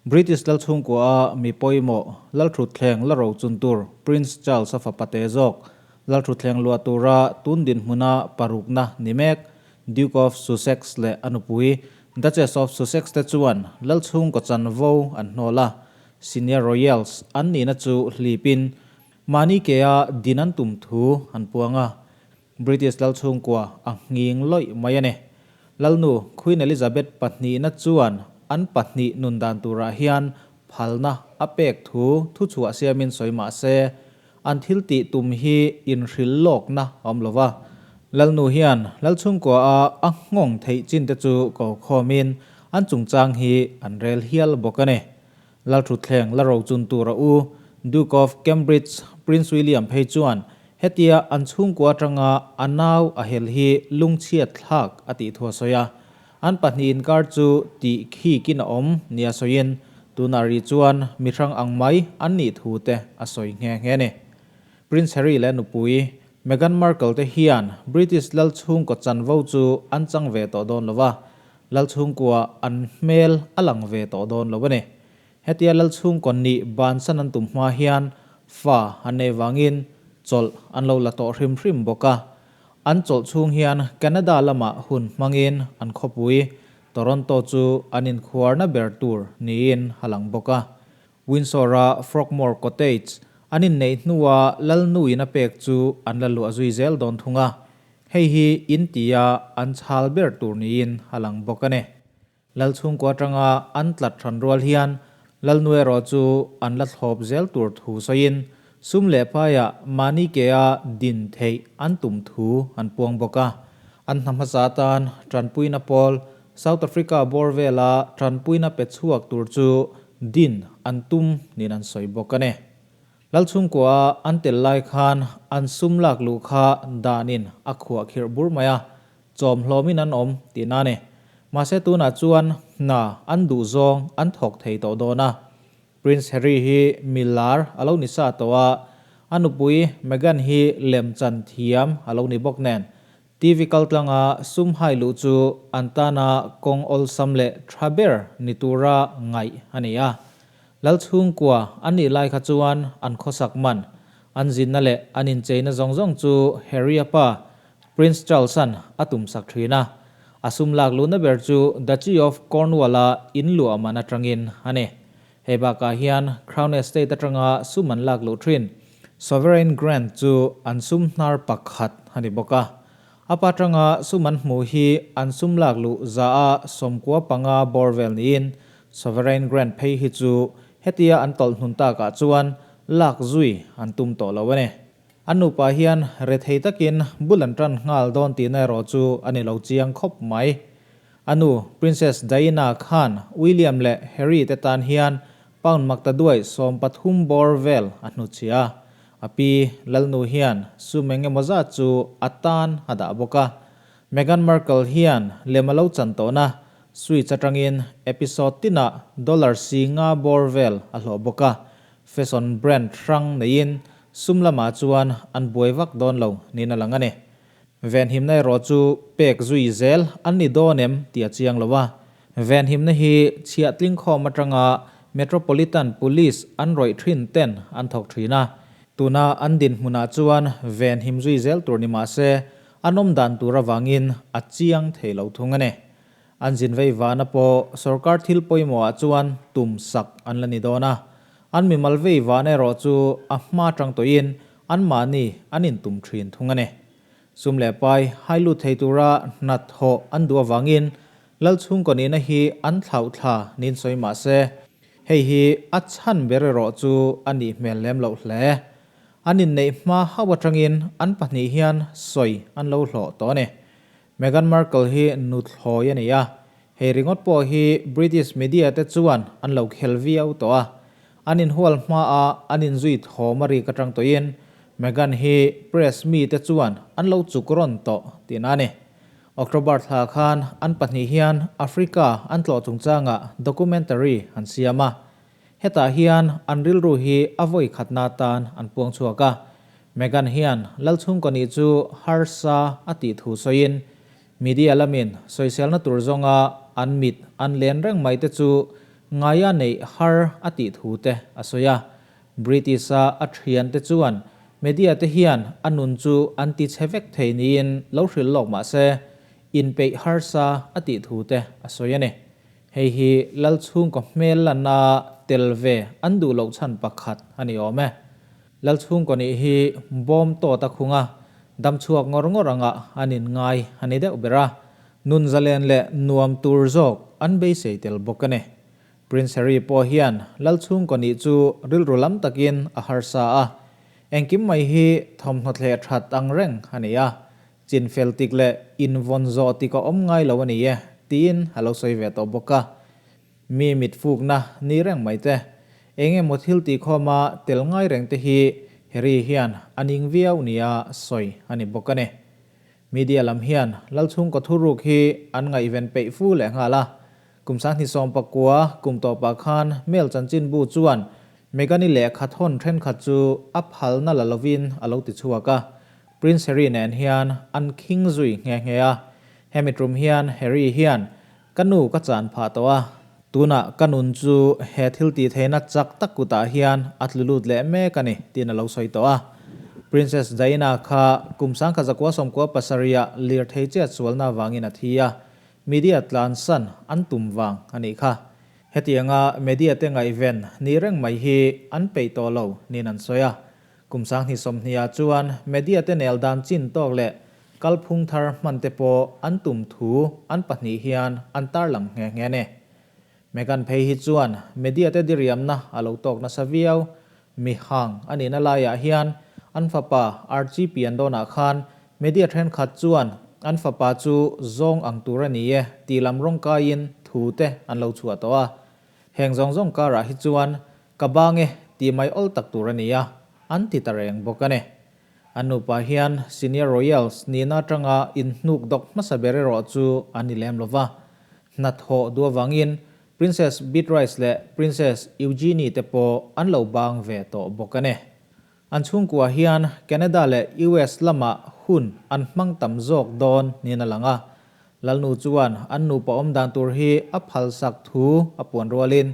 British lalchhungkua a mi pawimawh lalthutthleng la rochun tur Prince Charles-a fapa te zawk lalthutthleng luah tura tun dinhmuna parukna ni mek Duke of Sussex leh a nupui Duchess of Sussex te chuan lalchhungkaw chanvo an hnawl a, Senior Royals an nihna chu hlipin mahni kea din an tum thu an puang a. British lalchhungkua a nghing lawih mai a ni. Lalnu Queen Elizabeth pahnihna chuan an pahnih nun dan turah hian phalna a pek thu thuchhuah siamin sawi mah se, an thil tih tum hi inhrilh lawkna a awm lo va. Lalnu hian lalchhungkua a a nghawng theih chin te chu ko khawmin an chungchang hi an rel hial bawk a ni. Lalthutthleng la rochun tur a u, Duke of Cambridge Prince William phei chuan hetia an chhungkua atanga a nau a hel hi lungchhiat thlak a tih thu a sawi a. An pahnih inkar chu tih khikin a awm nia sawiin tunah rih chuan mi hrang ang mai an nih thu te a sawi nghe nghe a ni. Prince Harry leh nupui Meghan Markle te hian British lal chhungkaw chanvo chu an chang ve tawh dawn lo va, Lalchhungkua an hmel a lang ve tawh dawn lo a ni. Hetia Lalchhungkaw nih bansan an tum hma hian fa an nei vangin chawlh an lo la tawh hrim hrim bawk a. An chawlh chhung hian Canada lamah hun hmangin an khawpui Toronto chu an inkhuarna ber tur niin a lang bawk a. Windsor-a Frogmore Cottage an inneih hnua Lalnuin a pek chu an la luah zui zel dawn thung a, hei hi in tia an chhal ber tur niin a lang bawk a ni. Lalchhungkua atanga an tlat hran rual hian Lalnu erawh chu an la thlawp zel tur thu sawiin sum leh paiah mahni kea din theih an tum thu an puang bawk a. An hna hmasa atan tanpuina pawl South Africa bawr vela tanpuina pe chhuak tur chu din an tum niin an sawi bawk a ni. Lalchhungkua an tel lai khan an sum lak luh kha danin a khuah khirh bur mai a, chawm hlawmin an awm tihna a ni. Mahse tunah chuan hna an duh zawng an thawk thei tawh dawn a. Prince Harry hi mi lar a lo ni sa tawh a, a nupui Meghan hi lemchan thiam a lo ni bawk nen TV kaltlanga sum hai luh chu an tana kawng awlsam leh tha ber ni tura ngaih a ni a. Lalchhungkua an nih lai kha chuan an khawsak man, an zinna leh an incheina zawng zawng chu Harry-a pa Prince Charles-a'n a tumsak thin a. A sum lak luhna ber chu Duchy of Cornwall-a inluah man atangin a ni. Hei bakah hian Crown Estate atanga sum an lak luh thin. Sovereign Grant chu an sum hnar pakhat a ni bawk a. A pa tanga sum an hmuh hi an sum lak luh za a 95 bawr vel niin Sovereign Grant phei hi chu hetia an tawlh hnun takah chuan lak zui an tum tawh lo a ni. An nupa hian rethei takin bul an tan nghal dawn tihna erawh chu a ni lo chiang khawp mai. A nu Princess Diana khan William leh Harry te tan hian pound makta duai 13 bawr vel a hnutchhiah a. A pi Lalnu hian sum eng emaw zat chu a tan a dah bawk a. Meghan Markle hian lem a lo chan tawhna Switch atangin episode tinah dollar si nga bawr vel a hlawh bawk a. Fashion brand hrang neiin sum lamah chuan an buai vak dawn lo niin a lang a ni. Venhimna erawh chu pek zui zel an ni dawn em tih a chiang lo a. Venhimna hi chhiahtling khawm atanga Metropolitan Police an rawih thin ten an thawk thin a. Tuna an dinhmunah chuan venhim zui zel tur ni mah se an awm dan tur avangin a chiang thei lo thung a ni. An zin vei vana pawh sorkar thil pawimawhah chuan tum sak an la ni dawn a. An mimal vei vana erawh chu a hma tang tawhin anmahni an intum thin thung a ni. Sum leh pai hai lut thei tura hna thawh an duh avangin Lalchhungkaw nihna hi an thlauh thla niin sawi mah se, hei hi a chhan ber erawh chu a nih hmel lem loh hle. An inneih hma hauh atangin an pahnih hian sawi an lo hlawh tawh a ni. Meghan Markle hi nuthlawi a ni a, hei ringawt pawh hi British media te chuan an lo khel viau tawh a. An inhual hmaa an inzui thawm a rik atang tawhin Meghan hi press mi te chuan an lo chuk rawn tawh tihna a ni. October thla khan an pahnih hian Africa an tlawh chungchangah documentary an siam a. Hetah hian an rilru hi a vawi khatna atan an puang chhuak a. Meghan hian Lalchhungkaw nih chu harsa a tih thu sawiin media lamin sawiselna tur zawnga an mit an len reng mai te chu ngaia neih har a tih thu te a sawi a. British-a a thiante chuan media te hian a nun chu an ti chhe vek thei niin lo hrilh lawk mah se, inpeih harsa a tih thu te a sawi a ni. Hei hi Lalchhungkaw hmel lanna tel ve an duh loh chhan pakhat a ni awm e. Lalchhungkaw nih hi bawm tawt a khung a, dam chhuak ngawr ngawr anga an inngai a ni deuh ber a, nun zalen leh nuam tur zawk an beisei tel bawk a ni. Prince Harry pawh hian Lalchhungkaw nih chu rilru lam takin a harsa a, engkim mai hi thawmhnaw thleh that ang reng a ni a, Chinfel tik leh invawn zawh tik a awm ngai lo a ni e, tiin a lo sawi ve tawh bawk a. Mi mitfukna ni reng mai te, eng emaw thil tihkhawma tel ngai reng te hi Harry hian a ning viau nia sawi a ni bawk a ni. Media lam hian Lalchhungkaw thuruk hi an ngaihven peih fu leh nghal a. Kum 2019 kum tawpah khan Mail chanchinbu chuan Meghan-i lehkha thawn thenkhat chu a phalna la lovin a lo ti chhuak a. Prince Harry nen hian an khing zui nghe nghe a, hemi tum hian Harry hian ka nu ka chan phah tawh a, tunah ka nun chu he thil tih theihna chak tak kutah hian a tlu lut leh mek a ni tiin a lo sawi tawh a. Princess Diana kha kum 1997 ah lirthei chiat sualna avangin a thi a, media tlansan an tum vang a nih kha. Hetianga media te ngaihven ni reng mai hi an peih tawh lo niin an sawi a. Kum 2020 ah chuan media te nel dan chin tawk leh kalphung thar hman te pawh an tum thu an pahnih hian an tarlang nghe nghe a ni. Meghan phei hi chuan media te diriamna a lo tawk nasa viau. Mi hang a nihna laiah hian an fapa Archie pian dawnah khan media thenkhat chuan an fapa chu zawng ang tur a ni e tih lam rawng kaiin thu te an lo chhuah tawh a. Heng zawng zawng karah hi chuan Ka bang e, tih mai awl tak tur a ni a, an ti ta reng bawk a ni. An nupa hian Senior Royals nihna atanga inhnuk dawk hmasa ber erawh chu an ni lem lo va. Hnathawh duh avangin Princess Beatrice leh Princess Eugenie te pawh an lo bang ve tawh bawk a ni. An chhungkua hian Canada leh US lamah hun an hmang tam zawk dawn niin a lang a. Lalnu chuan an nupa awm dan tur hi a phalsak thu a puan rualin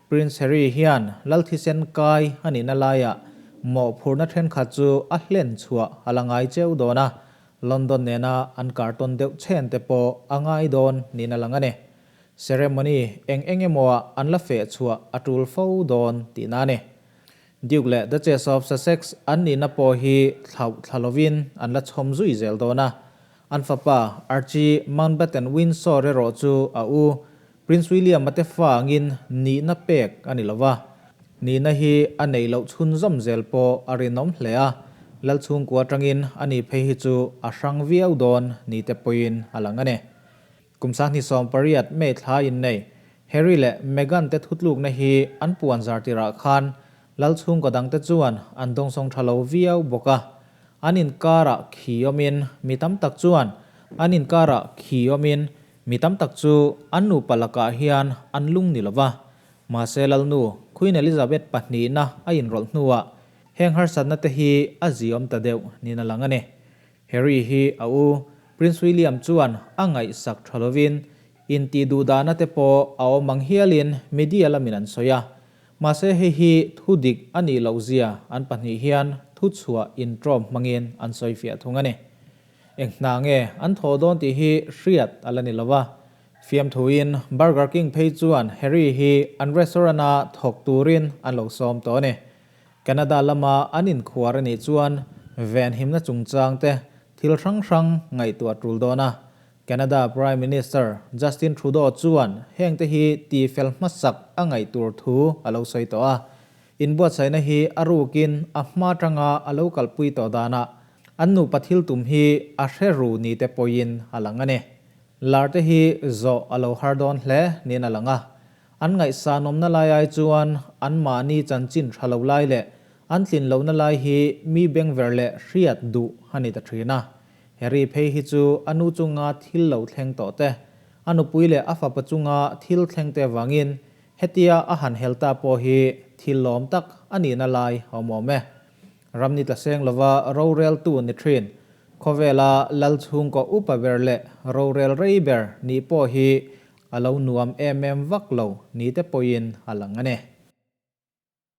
Prince Harry hian lal thisen kai a nihna laiah mawhphurhna thenkhat chu a hlen chhuah a la ngai cheu dawn a, London nena an kartawn deuh chhen te pawh a ngai dawn niin a lang a ni. Ceremony eng eng emawah an la feh chhuah a tul fo dawn tihna a ni. Duke leh Duchess of Sussex an nihna pawh hi thlauh thla lovin an la chhawm zui zel dawn a. An fapa Archie Mountbatten Windsor erawh chu a u Prince William-a te fa angin nihna pek a ni lo va. Nihna hi a neih loh chhunzawm zel pawh a rinawm hle a, lal chhungkua atangin a ni phei hi chu a hrang viau dawn ni te pawhin a lang a ni. Kum 2018 May thla innei, Harry leh Meghan te thutlukna hi an puan zar tirah khan lal chhungkaw dangte chuan an dawngsawng tha lo viau bawk a. An inkarah khi awmin mi tam tak chuan an inkarah khi awmin mi tam tak chu an nupa lakah hian an lung ni lo va. Mahse lalnu Queen Elizabeth pahnihna a inrawlh hnuah heng harsatna te hi a ziawm ta deuh niin a lang a ni. Harry hi a u Prince William chuan a ngaihsak tha lovin intih duhdahna te pawh a awm ang hialin media lamin an sawi a. Mahse hei hi thu dik a nih loh zia an pahnih hian thu chhuah intrawm hmangin an sawi fiah thung a ni. Eng hna nge an thawh dawn tih hi hriat a la ni lo va. Fiamthuin Burger King phei chuan Harry hi an restaurant-a thawk turin an lo sawm tawh a ni. Canada lama an inkhuar a nih chuan venhimna chungchang te thil hrang hrang ngaihtuah tul dawn a. Canada Prime Minister Justin Trudeau chuan hengte hi tifel hmasak a ngaih tur thu a lo sawi tawh a. Inbuatsaihna hi a rukin a hma tanga a lo kalpui tawh danah an nupa thil tum hi a hre ru ni te pawhin a lang a ni. Lar te hi zawh a lo har dawn hle niin a lang a. An ngaihsanawmna lai ai chuan anmahni chanchin tha lo lai leh an tlin lohna lai hi mi bengver leh hriat duh a ni ta thin a. Harry phei hi chu a nu chunga thil lo thleng tawh te, a nupui leh a fapa chunga thil thleng te avangin hetia a han hel ta pawh hi thil lawm tak a nihna lai a awm awm e. Ramni tla seng lova roreltu ni thin, khawvela lal chhungkaw upa ber leh rorel rei ber nih pawh hi a lo nuam em em vak lo ni te pawhin a lang a ni.